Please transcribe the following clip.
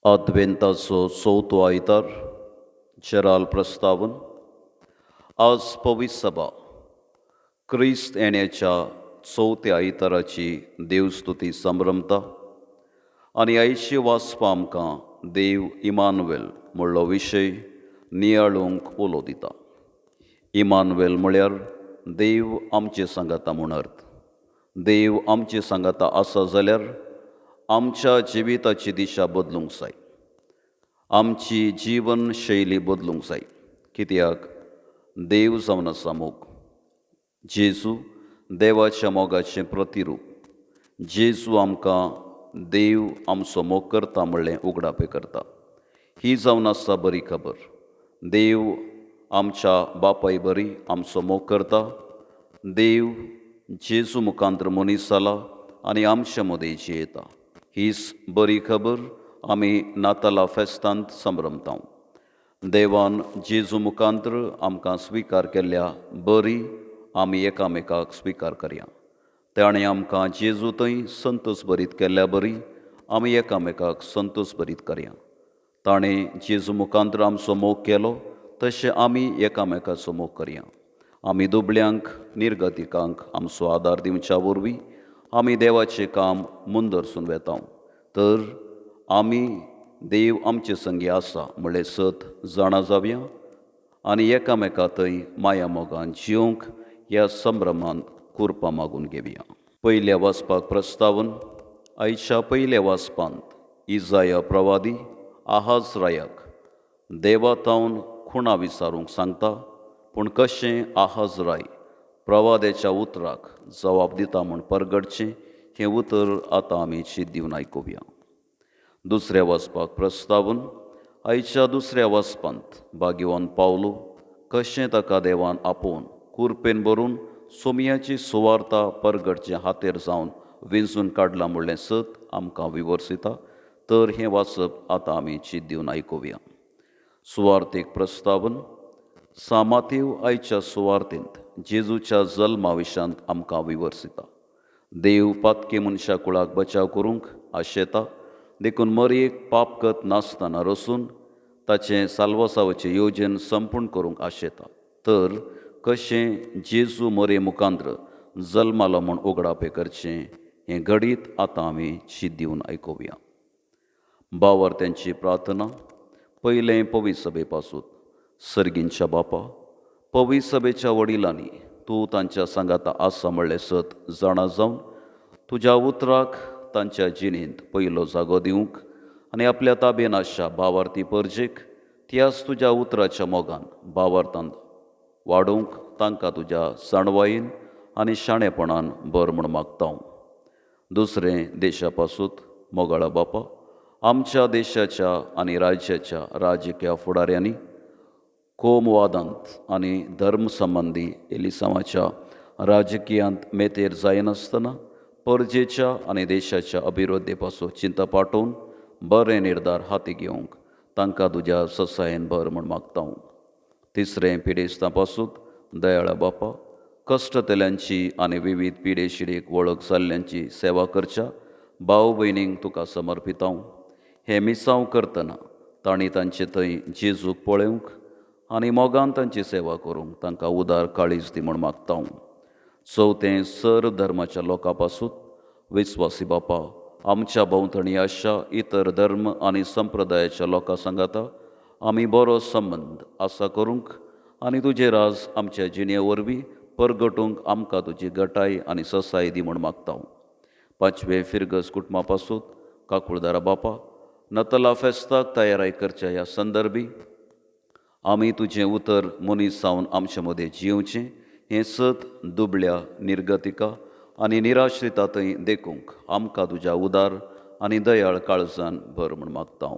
आदवेंताचो चवथो आयतार, जेराल प्रस्तावन. आज पवित्र सभा क्रिस्त येण्याच्या चवथ्या आयताराची देवस्तुती संभ्रमता आनी आयची वाचपा आमकां देव इमानुवेल म्हणलो विशय नियाळूंक उलो दिता. इमानुवेल म्हळ्यार देव आमचे सांगाता म्हूण अर्थ. देव आमचे सांगाता आसा जाल्यार आमच्या जिविताची दिशा बदलूंक जाय, आमची जिवन शैली बदलूंक जाय. कित्याक देव जावन आसा मोग. जेजू देवाच्या मोगाचें प्रतिरूप. जेजू आमकां देव आमचो मोग करता म्हणलें उगडापें करता. ही जावन आसा बरी खबर. देव आमच्या बापाय बरी आमचो मोग करता. देव जेजू मुखांत्र मनीस जाला आनी आमचे मदें जियेता. हीच बरी खबर आमी नाताला फेस्तांत संभ्रमता. देवान जेजू मुखांत्र आमकां स्विकार केल्ल्या बरी आमी एकामेकाक स्विकार करया. ताणें आमकां जेजू थंय संतोस भरीत केल्ल्या बरी आमी एकामेकाक संतोस भरीत करया. ताणें जेजू मुखांत्र आमचो मोग केलो तशें आमी एकामेकाचो मोग करया. आमी दुबळ्यांक निर्गतिकांक आमचो आदार दिवच्या वरवीं आमी देवाचें काम मुंदरसून वेता. तर आमी देव आमचे संगी आसा म्हणलें सत जाणा जावया आनी एकामेका थंय माया मोगान जिवंक ह्या संभ्रमांत कुरपा मागून घेवया. पयल्या वाचपाक प्रस्तावन. आयच्या पयल्या वाचपांत इजाया प्रवादी आहाज रायाक देवा तावन खुणा विचारूंक सांगता, पूण कशें आहाज राय प्रवाद्याच्या उतराक जबाब दिता म्हूण परगटचें हें उतर आतां आमी शीत दिवन आयकुया. दुसऱ्या वाचपाक प्रस्तावन. आयच्या दुसऱ्या वाचपांत भाग्यवान पावलो कशें ताका देवान आपोवन कुरपेन भरून सोमयाची सुवार्ता परगटचे हातेर जावन विंचून काडलां म्हणलें सत आमकां विवर्सिता. तर हें वाचप आतां आमी चीत दिवन आयकुया. सुवार्थीक प्रस्तावन. सामातेव आयच्या सुवार्थेंत जेजूच्या जल्मा विशांत आमकां विवर्सिता. देव पातके मनशा कुळाक बचाव करूंक आशेता, देखून मरयेक पापकत नासतना रसून ताचें साल्वासावाचें योजन संपूर्ण करूंक आशेता. तर कशें जेजू मरे मुखांत्र जल्मालो म्हूण उगडापें करचें हें घडीत आतां आमी शीत दिवन आयकुया. बावार्थ्यांची प्रार्थना. पयलें पवित्र सभे पासून. सर्गींच्या बापा, पवित्र सभेच्या वडिलांनी तूं तांच्या सांगाता आसा म्हणलें सत जाणा जावन तुज्या उतराक तांच्या जिणेंत पयलो जागो दिवंक आनी आपल्या ताबेन आसच्या भावार्थी परजेक त्याच तुज्या उतराच्या मोगान भावार्थांत वाडोवंक तांकां तुज्या जाणवायेन आनी शाणेपणान बर म्हूण मागता. दुसरें देशा पासूत. मोगाळा बापा, आमच्या देशाच्या आनी राज्याच्या राजकीय फुडाऱ्यांनी कोमवादांत आनी धर्म संबंदी एलिसांवाच्या राजकीयांत मेतेर जायनासतना परजेच्या आनी देशाच्या अभिवृद्धी पासून चिंता पाठोवन बरे निर्धार हाती घेवंक तांकां तुज्या ससायेन भर म्हूण मागता. तिसरें पिडेस्तां पासून. दयाळा बापा, कश्टतल्यांची आनी विविध पिडेशिडेक वळख जाल्ल्यांची सेवा करच्या भाव भयणींक तुका समर्पिता. हें मिसांव करतना तांणी तांचे थंय जेजूक पळोवंक आनी मोगान तांची सेवा करूंक तांकां उदार काळीज दी म्हूण मागता. चवथें सर्व धर्माच्या लोकां पासून. विस्वासी बापा, आमच्या भोंवतणी आसच्या इतर धर्म आनी संप्रदायाच्या लोकां सांगाता आमी बरो संबंद आसा करूंक आनी तुजें राज आमच्या जिणे वरवीं परगटूंक आमकां तुजी गटाय आनी ससाय दी म्हूण मागता. पांचवे फिरगज कुटुंबा पासून. काकुळदारा बापा, नतला फेस्ताक तयाराय करच्या ह्या संदर्भी आमी तुजें उतर मनीस जावन आमचे मदें जियेवचें हें सत दुबळ्या निर्गतिका आनी निराश्रिता थंय देखूंक आमकां तुज्या उदार आनी दयाळ काळजान भर म्हूण मागता.